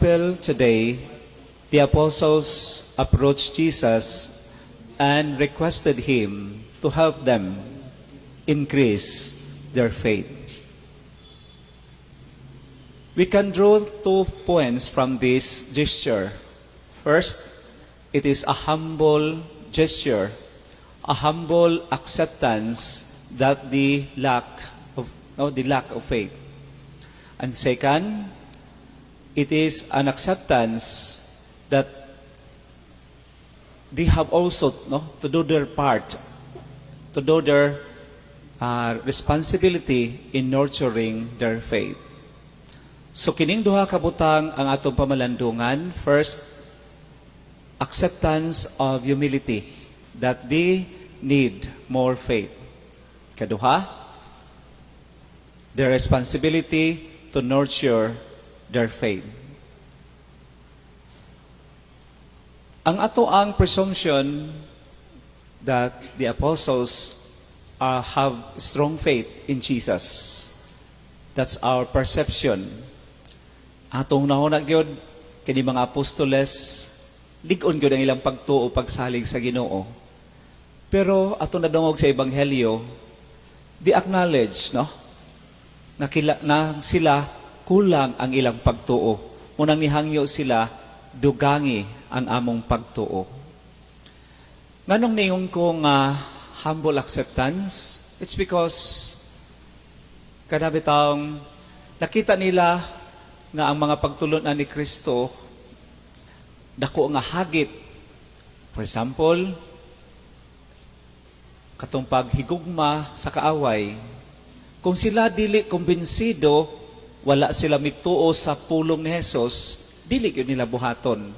Gospel today, the apostles approached Jesus and requested him to help them increase their faith. We can draw two points from this gesture. First, it is a humble gesture, a humble acceptance that the lack of no, the lack of faith. And second, it is an acceptance that they have also, no, to do their part, to do their responsibility in nurturing their faith. So kining duha ka butang ang atong pamalandungan. First, acceptance of humility that they need more faith. Kaduha, their responsibility to nurture their faith. Ang ato ang presumption that the apostles have strong faith in Jesus. That's our perception. Atong hunahuna gyud kini mga apostoles, lig-on gyud ang ilang pagtuo, pagsalig sa Ginoo. Pero atong nadungog sa ebanghelyo, they acknowledge, no, na, na sila kulang ang ilang pagtuo. Mao nang nihangyo sila, "Dugangi ang among pagtuo." Nganong ningon ko nga humble acceptance? It's because kana bitawng nakita nila nga ang mga pagtulunan ni Kristo dako nga hagit. For example, katong paghigugma sa kaaway. Kung sila dili kumbinsido, wala sila mituo sa pulong ni Jesus, dili gyud nila buhaton.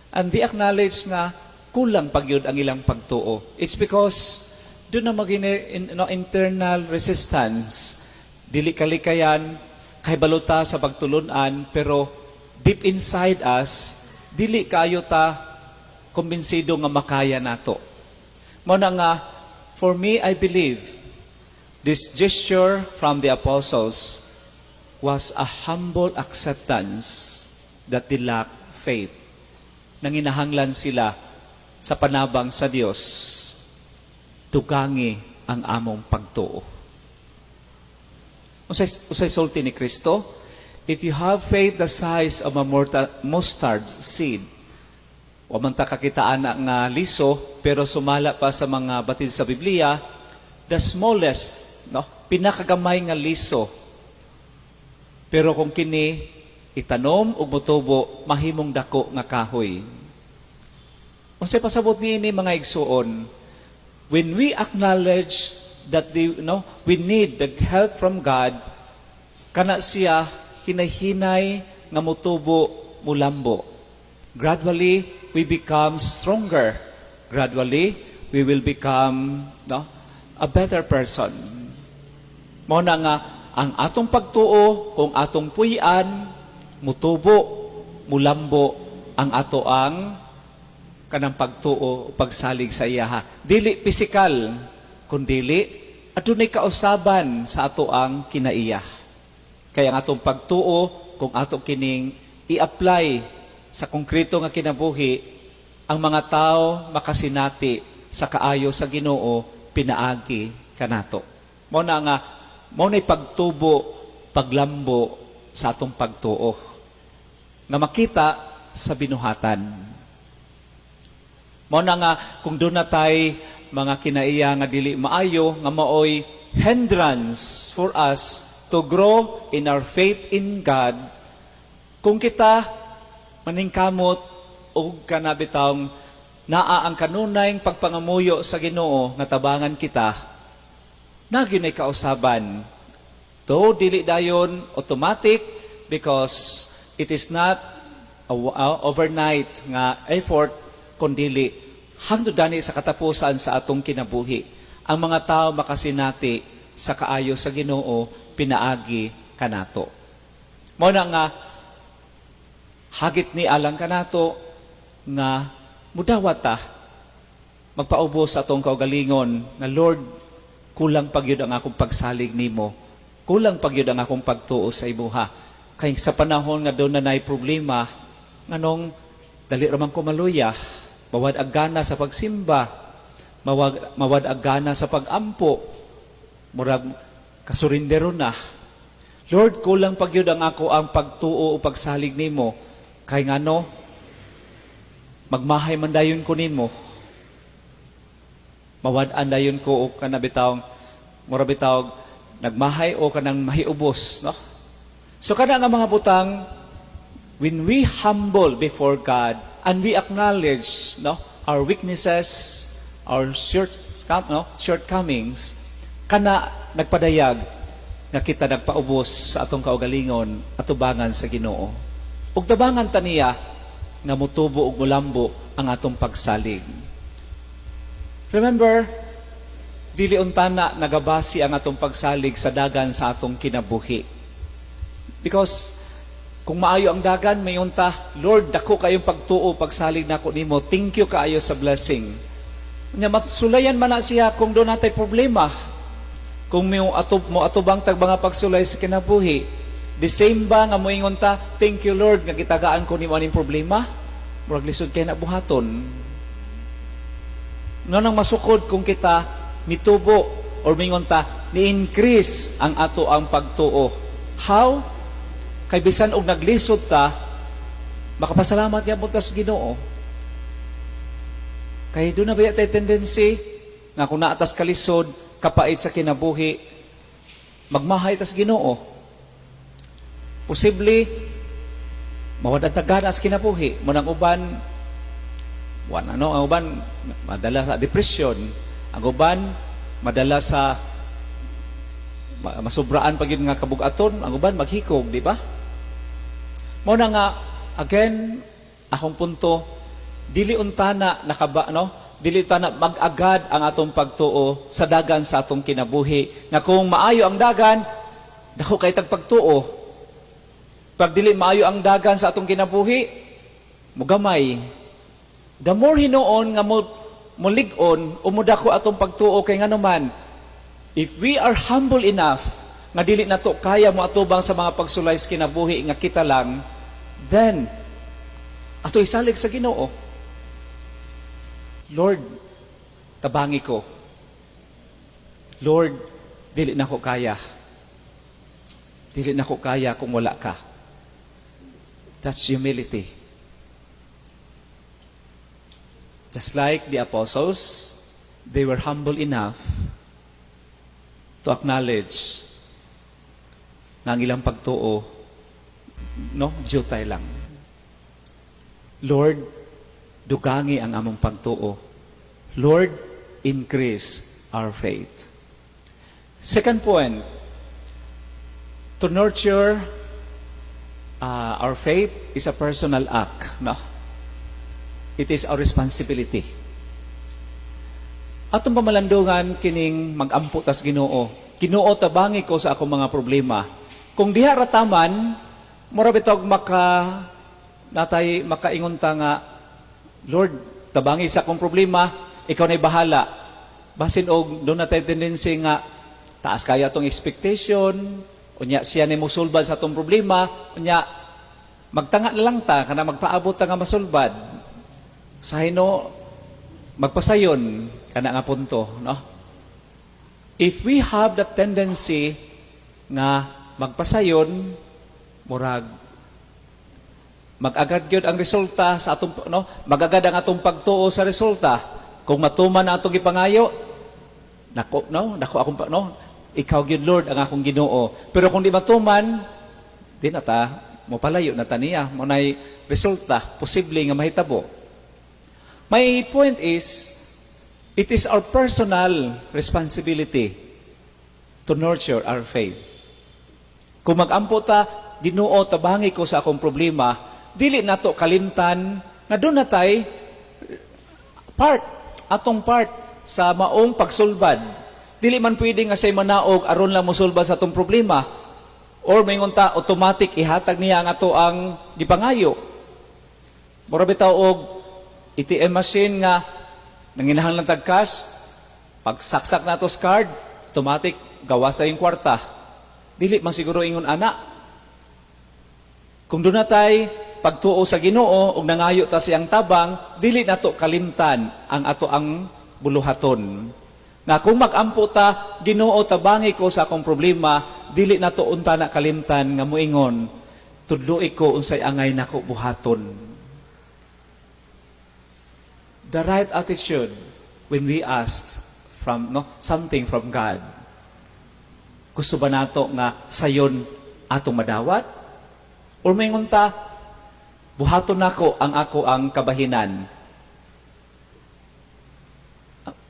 And they acknowledge nga kulang pa gyud ang ilang pagtuo. It's because duna man gyuy, no, internal resistance. Dili kalikayan, kahibalo ta sa pagtulunan, pero deep inside us, dili kayo ta kumbinsido nga makaya nato. Mao na nga, for me, I believe, this gesture from the apostles was a humble acceptance that they lack faith. Nanginahanglan sila sa panabang sa Dios, "Dugangi ang among pagtuo." Unsay sulti ni Kristo? "If you have faith the size of a mustard seed," wa man ta kakita ana nga liso, pero sumala pa sa mga batid sa Biblia, the smallest, no, pinakagamay nga liso. Pero kung kini itanom ug motubo, mahimong dako nga kahoy. Unsay pasabot niini, mga igsuon? When we acknowledge that the, no, we need the help from God, kana siya hinay-hinay nga mutubo, mulambo. Gradually, we become stronger. Gradually, we will become, no, a better person. Mao na nga ang atong pagtuo, kung atong puy-an, mutubo, mulambo ang ato ang kanang pagtuo, pagsalig sa iyaha. Dili pisikal, kundili adunay kausaban sa ato ang kinaiya. Kaya ang atong pagtuo, kung ato kining i-apply sa konkreto nga kinabuhi, ang mga tao makasinati sa kaayo sa Ginoo pinaagi kanato. Mao na nga mao na'y pagtubo, paglambo sa atong pagtuo nga makita sa binuhatan. Mao na nga kung duna tay mga kinaiya nga dili maayo nga maoy hindrance for us to grow in our faith in God, kung kita maningkamot og kana bitawng naa ang kanunayng pagpangamuyo sa Ginoo nga tabangan kita, naa gyud kausaban. Though dili dayon automatic because it is not a overnight nga effort, kundili hangtod gani sa katapusan sa atong kinabuhi, ang mga tao makasinati sa kaayo sa Ginoo pinaagi kanato. Mao na nga hagit ni alang kanato nga mudawat ta, magpaubos sa atong kaugalingon nga, "Lord, kulang pa gyud ang akong pagsalig nimo. Kulang pa gyud ang akong pagtuo sa imuha." Kay sa panahon nga duna nay problema, Nganong dali ra man ko maluya, mawad ang gana sa pagsimba, mawad ang gana sa pagampo, murag kasurindero na. Lord, kulang pa gyud ang ako ang pagtuo o pagsalig nimo. Kay ngano, magmahay man dayon ko nimo. Mawad-an dayon ko o kana bitawng mura bitaw nagmahay o kanang mahiubos, no? So kana nga mga butang, when we humble before God and we acknowledge, no, our weaknesses, our short, no, shortcomings, kana nagpadayag nga kita nagpaubos sa atong kaugalingon atubangan sa Ginoo. Ug tabangan ta niya nga mutubo ug mulambo ang atong pagsalig. Remember, dili untana nagabasi ang atong pagsalig sa dagan sa atong kinabuhi. Because kung maayo ang dagan, may unta, "Lord, dako kayong pagtuo, pagsalig nako nimo. Thank you kaayo sa blessing." Nya masulayan man na siya kung duna tay problema. Kung mo atub mo atubang tag mga pagsulay sa kinabuhi, the same ba nga moingon ta, "Thank you, Lord, nga gitagaan ko nimo aning problema"? Murag lisod kay na buhaton. No nang masukod kung kita nitubo or mingon ta ni-increase ang ato ang pagtuo. How? Kay bisan og naglisod ta, makapasalamat gyapon ta sa Ginoo. Kay duna ba tay tendency nga kung naa tas kalisod, kapait sa kinabuhi, magmahay tas Ginoo? Posible mawad ang gana sa kinabuhi mo nang uban wan ano, ang uban madala sa depression, ang uban madala sa masubraan pa gyud nga kabugaton, ang uban maghikog, di ba? Mo na nga again akong punto, dili untana nakaba, no, dili untana mag-agad ang atong pagtuo sa dagan sa atong kinabuhi, nga kung maayo ang dagan, dako kay tag pagtuo. Pag dili maayo ang dagan sa atong kinabuhi, mugamay. The more hinuon nga mo mulig-on o mudako atong pagtuo, kay nganuman if we are humble enough nga dili nato kaya mo atubang sa mga pagsulay sa kinabuhi nga kita lang, then ato isalig sa Ginoo. "Lord, tabangi ko. Lord, dili na ko kaya. Dili na ko kaya kung wala ka." That's humility. Just like the apostles, they were humble enough to acknowledge nga ang ilang pagtuo, no, jutay lang. "Lord, dugangi ang among pagtuo. Lord, increase our faith." Second point, to nurture our faith is a personal act, no? It is our responsibility. Atong pamalandungan kining magampo tas Ginoo. "Ginoo, tabangi ko sa akong mga problema." Kung diha ra taman, mura bitog maka natay makaingon ta nga, "Lord, tabangi sa akong problema, ikaw na'y bahala." Basin og duna tay tendency nga taas kaya atong expectation, unya siya ni musulbad sa atong problema, unya magtanga na lang ta kana magpaabot ta nga masulbad. Sa hino magpasayon kana nga punto, no? If we have the tendency nga magpasayon, murag mag-agad gyud ang resulta sa atong, no, mag-agad ang atong pagtuo sa resulta. Kung matuman ang atong gipangayo, nako, no, nako akong no, ikaw gyud, Lord, ang akong Ginoo. Pero kung di matuman, di na ta mopalayo na ta niya. Mo nay resulta posible nga mahitabo. My point is, it is our personal responsibility to nurture our faith. Kung magampo ta, "Ginoo, tabangi ko sa akong problema," dili nato kalimtan nga duna tay part, atong part sa maong pagsulbad. Dili man pwede nga say manaog aron lang mosulbad sa atong problema or maingon ta automatic ihatag niya ang ato ang gipangayo. Mura bitaw og ATM machine nga nanginahanglan tag cash, pagsaksak nato sa card, automatic gawas sa yung kwarta. Dili man siguro ingon ana. Kung duna tay pagtuo sa Ginoo ug nangayo ta siyang tabang, dili nato kalimtan ang ato ang buluhaton. Nga kung magampo ta, "Ginoo, tabangi ko sa akong problema," dili nato unta na kalimtan nga muingon, "Tudloi ko unsay angay nako buhaton." The right attitude when we ask from, no, something from God. Gusto ba nato nga sayon atong madawat? Or moingon ta, "Buhaton nako ang ako ang kabahinan"?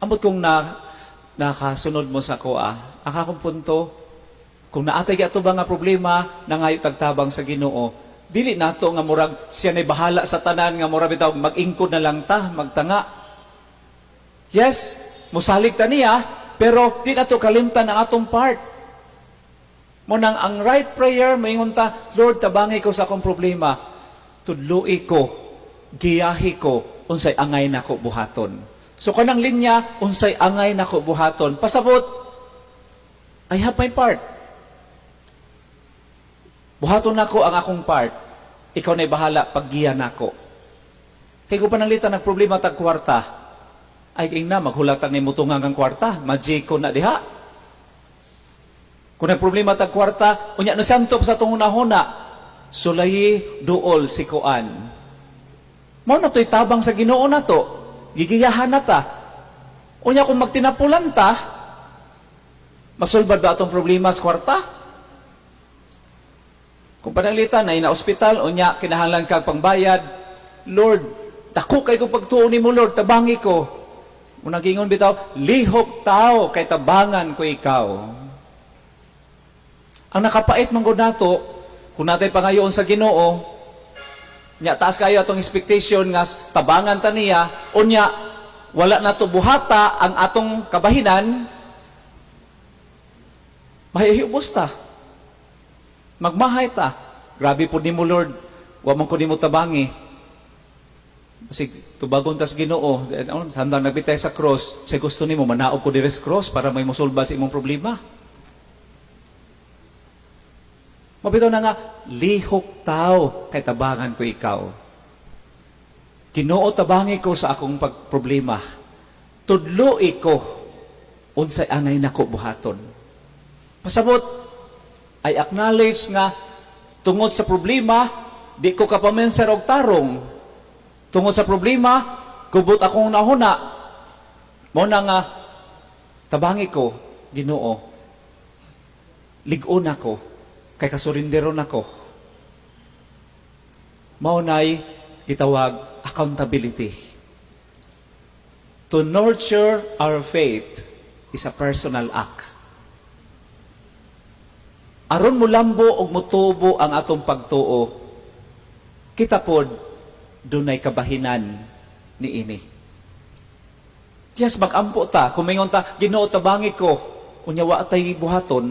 Ambot kung na nakasunod mo sa ko ah. Ang akong punto, kung naa tay ato ba nga problema, nangayo tag tabang sa Ginoo, dili nato nga murag siya nay bahala sa tanan, nga murag bitaw mag-ingkod na lang ta, magtanga. Yes, musalig ta niya, pero di nato kalimtan ang atong part. Mao nang ang right prayer, maingon ta, "Lord, tabangi ko sa akong problema. Tudloi ko, giyahi ko, unsay angay nako buhaton." So kanang linya, "unsay angay nako buhaton," pasabot, I have my part. Buhaton nako ang akong part. Ikaw na'y bahala paggiya nako. Kay kung pananglitan nagproblema tag kwarta, ay ing na, maghulat ang imutungang ang kwarta, magic ko na diha. Kung nagproblema tag kwarta, unya nasantop sa atong hunahuna, sulayi duol si kuan. Mao na to'y tabang sa Ginoo nato. Gigiyahan na ta. Unya kung magtinapulan ta, masulbad ba atong problema sa kwarta? Kung pananglitan ay na ospital, unya kinahanglan kag pangbayad, "Lord, dako kay ko pagtuo nimo, Lord, tabangi ko." Unang gingon bitaw, "Lihok tao kay tabangan ko ikaw." Ang nakapait man gud nato, kung naa tay pangayoon sa Ginoo, nya taas kayo atong expectation nga tabangan ta niya, unya wala nato buhata ang atong kabahinan, mahihiubos ta. Magmahay ta. "Grabe po nimo, Lord. Wa man ko nimo tabangi." Basig tubagon tas Ginoo, ano, samtang nagbitay sa cross, say gusto nimo manaog ko diri sa cross para may musulba sa imong problema. Mabitaw na nga, "Lihok tao, kay tabangan ko ikaw. Ginoo, tabangi ko sa akong pagproblema. Tudloi ko, unsay angay nako buhaton." Pasabot, I acknowledge nga, tungod sa problema, di ko kapaminser og tarong. Tungod sa problema, gubot akong nahuna. Mao na nga, tabangi ko, Ginoo, lig-on ako, kay kasurinderon ako. Mao nay gitawag accountability. To nurture our faith is a personal act. Aron mulambo og mutubo ang atong pagtuo, kita pod dunay kabahinan niini. Yes, magampo ta, kumingon ta, "Ginoo, tabangi ko," unya wa tay buhaton,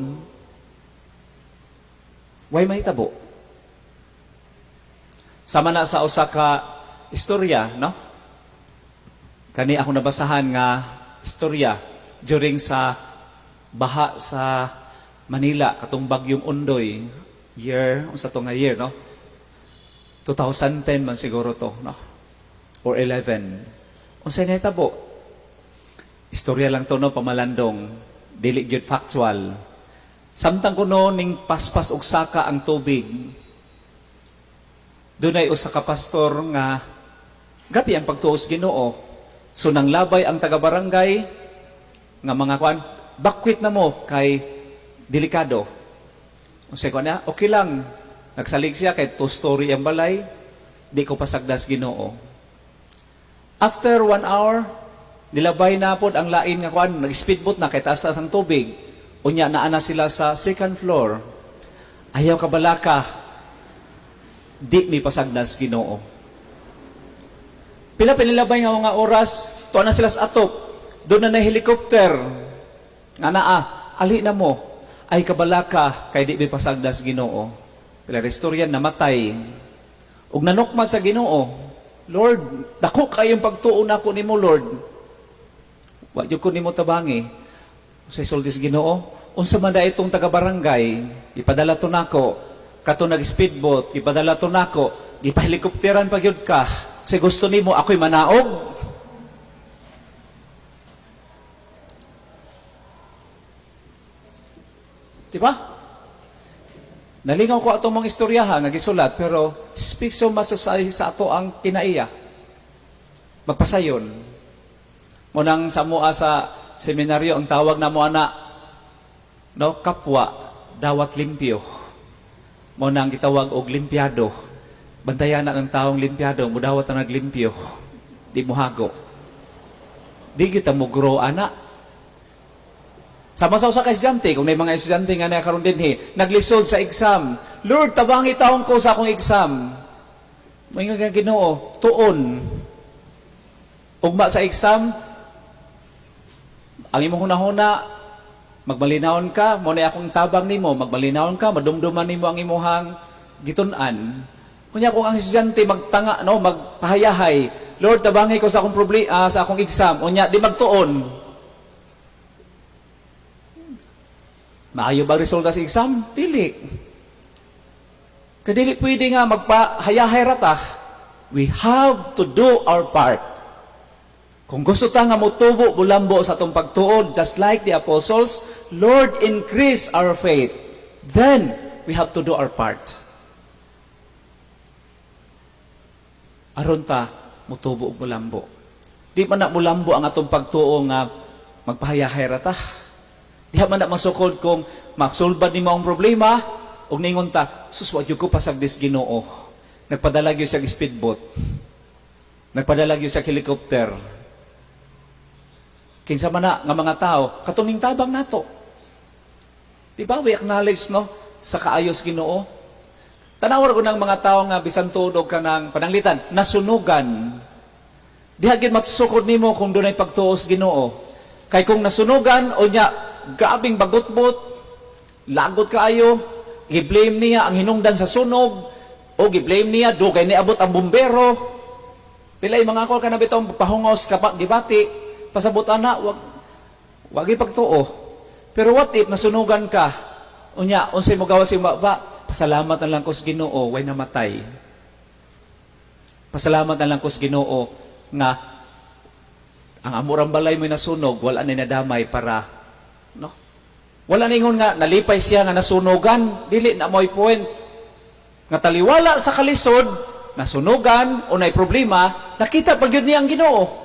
way mahitabo. Sama na sa usa ka istorya, no? Kani ako nabasahan nga istorya during sa baha sa Manila katong bagyong Ondoy, year unsa to nga year, no? 2010 man siguro to, no, or 11. Unsay nahitabo? Istorya lang to, no, pamalandong, dili gyud factual. Samtang kuno ning paspas og saka ang tubig, dunay usa ka pastor nga grabe ang pagtuo sa Ginoo. So nanglabay ang taga-barangay nga mga kuan, "Bakwit na mo kay delikado." Unsay kuan niya? "Okay lang." Nagsalig siya kay 2 story ang balay, "Di ko pasagdas Ginoo." After one hour, nilabay na pod ang lain nga kuan, nag-speedboat na kay taas ang tubig. Unya naa na sila sa second floor. Ayaw kabalaka, di mi pasagdas Ginoo. Pila pinilabay nga mga oras, tuwa na sila sa atop. Doon na na helicopter. Nga naa, "Ali na mo." "Ay kabalaka kay di mi pasagdas Ginoo." Pila istorya, namatay. Ug nanukman sa Ginoo, "Lord, dako kayong pagtuo nako nimo, Lord. Wa jud ko nimo tabangi." Sa sulti sa Ginoo, "Unsa man da itong taga-barangay, ipadala to nako. Kato nag-speedboat, ipadala to nako. Gipahelikopteran pa gyud ka. Kasi gusto nimo ako'y manaog. Di ba? Nalingaw ko atong mga istoryaha nga gisulat, pero speak so much sa ato ang kinaiya. Magpasayon. Munang sa mua sa seminaryo, ang tawag na mo ana, no, kapwa, dawat limpyo. Mo nang gitawag og limpyado. Bantayan na ng taong limpyado, mudawat na naglimpyo. Di mo hago. Di kita mo grow ana. Sama sa usa ka estudyante, kung may mga estudyante nga na karon dinhi, naglisod sa exam. "Lord, tabangi taon ko sa akong exam." Moingon nga Ginoo, "Tuon." Ugma sa exam, ang imong hunahuna, magmalinawon ka, mo na akong tabang nimo, magmalinawon ka, madumduman nimo ang imuhang gitun-an. Unya kung ang estudyante magtanga, no, magpahayahay, "Lord, tabangi ko sa akong problema, sa akong exam," unya di magtuon. Maayo ba resulta sa exam? Dili. Kaya dili pwede nga magpahayahay rata. We have to do our part. Kung gusto ta nga motubo bulambo sa atong pagtuod, just like the apostles, "Lord, increase our faith." Then, we have to do our part. Aron ta motubo og mulambo. Di man na mulambo ang atong pagtuo nga magpahayahay ra ta. Di man na masukod kung masulbad nimo ang problema ug ningon ta, "Sus, wa gyud ko pasagdis Ginoo. Nagpadala gyud siya og speedboat. Nagpadala gyud siya helicopter." Kinsa man na nga mga tao katuning tabang nato. Di ba we acknowledge, no, sa kaayos Ginoo? Tanaw ko ng mga tao nga bisan tuod og kanang pananglitan nasunugan. Diha gid matsukod nimo kung dunay pagtuos Ginoo. Kay kung nasunugan o nya gabing bagutbot, lagot kaayo, gi-blame niya ang hinungdan sa sunog o gi-blame niya dugay niabot ang bumbero. Pilay mga ko kana bitong pahungos kapak gibati pasabot ana, wag ipagtuo. Pero what if nasunugan ka? Unya unsay mo gawas si ba? "Pasalamat na lang ko sa Ginoo, way namatay. Pasalamat na lang ko sa Ginoo nga ang amurang balay mo'y nasunog, wala na nadamay para, no." Wala ningon nga nalipay siya nga nasunugan, dili na mo'y point. Nga taliwala sa kalisod, nasunugan o nay problema, nakita pa gyud niya ang Ginoo.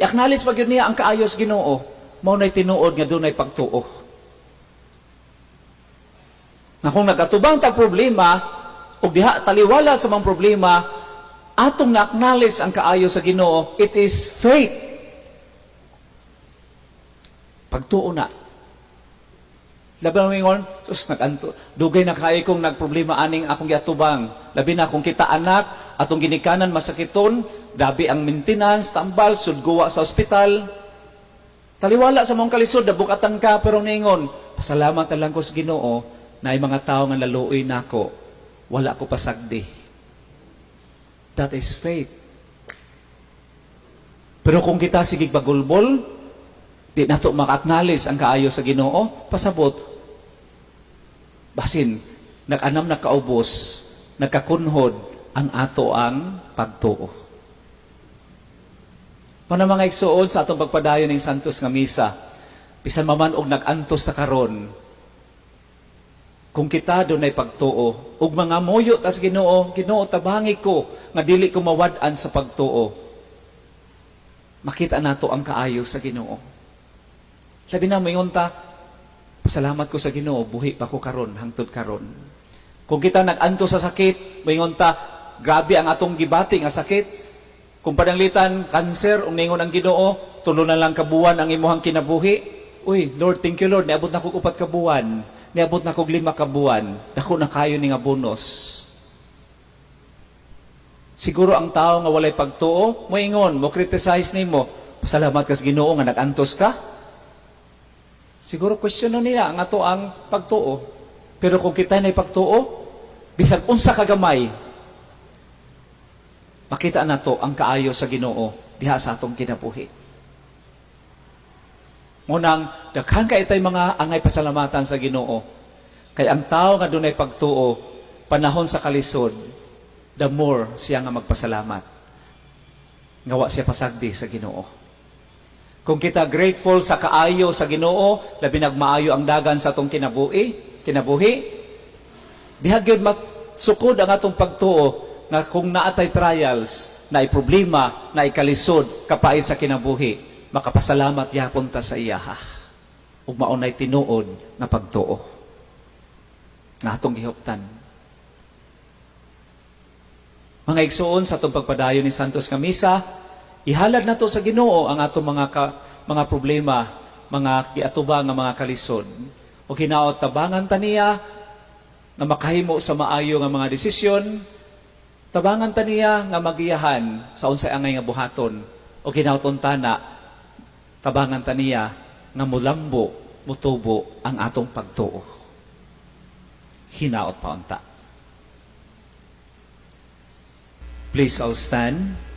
I-acknowledge pa gyud niya ang kaayos Ginoo. Mao na'y tinuod nga dunay pagtuo. Nga kung nagatubang tag problema ug diha taliwala sa mga problema, atong na-acknowledge ang kaayo sa Ginoo, it is faith. Pagtuo na. Labi na ingon, "Sus, nag-anto, dugay na kaayo kong nagproblema aning akong giatubang." Labi na kung kita anak, atong ginikanan masakiton, grabe ang maintenance, tambal, sudguwa sa ospital. Taliwala sa mong kalisod, nabukatan ka, pero ningon, "Pasalamat na lang ko sa Ginoo na ay mga tao nga naluoy nako, wala ko pasagdi." That is faith. Pero kung kita sige bagulbol, di nato maka-acknowledge ang kaayo sa Ginoo, pasabot, basin, nag-anam na kaubos, nagkakunhod ang ato ang pagtuo. Pana mga igsuon, sa atong pagpadayon ng Santos nga Misa, bisan maman og nag-antos sa karon, kung kita dunay pagtuo, ug mga moyo tas Ginoo, "Ginoo, tabangi ko nga dili ko mawad-an sa pagtuo." Makita nato ang kaayo sa Ginoo. Labi na moingon ta, "Pasalamat ko sa Ginoo, buhi pa ko karon hangtod karon." Kung kita nag-anto sa sakit, moingon ta, grabe ang atong gibati nga sakit. Kung pananglitan kanser, ug ningon ang Ginoo, "Tulo na lang ka buwan ang imuhang kinabuhi." "Uy, Lord, thank you Lord, niabot na kog 4 ka buwan. Niabot na kog 5 ka buwan. Dako na kayo ni nga bonus." Siguro ang tao nga walay pagtuo, moingon, mo criticize nimo, "Pasalamat ka sa Ginoo nga nag-antos ka." Siguro question na nila ang ato ang pagtuo. Pero kung kita na'y pagtuo, bisag unsa ka gamay, makita nato ang kaayo sa Ginoo diha sa atong kinabuhi. Munang daghan kay itay mga angay pasalamatan sa Ginoo. Kay ang tao nga dunay pagtuo, panahon sa kalisod, the more siya nga magpasalamat nga wa siya pasagdi sa Ginoo. Kung kita grateful sa kaayo sa Ginoo, labi nag maayo ang dagan sa atong kinabuhi, diha gyud matsukod ang atong pagtuo nga kung naatay trials, naay problema, naay kalisod, kapait sa kinabuhi, makapasalamat gyapon ta sa iyaha. Ug mao nay tinuod nga pagtuo nga atong gihuptan. Mga igsuon, sa atong pagpadayon ni Santos nga Misa, ihalad nato sa Ginoo ang atong mga problema, mga giatubang nga mga kalisod. O hinaot tabangan ta niya nga makahimo sa maayo nga mga desisyon, tabangan ta niya nga magiyahan sa unsay angay nga buhaton. O hinaot untana tabangan ta niya nga mulambo, mutubo ang atong pagtuo. Hinaot pa unta. Please all stand.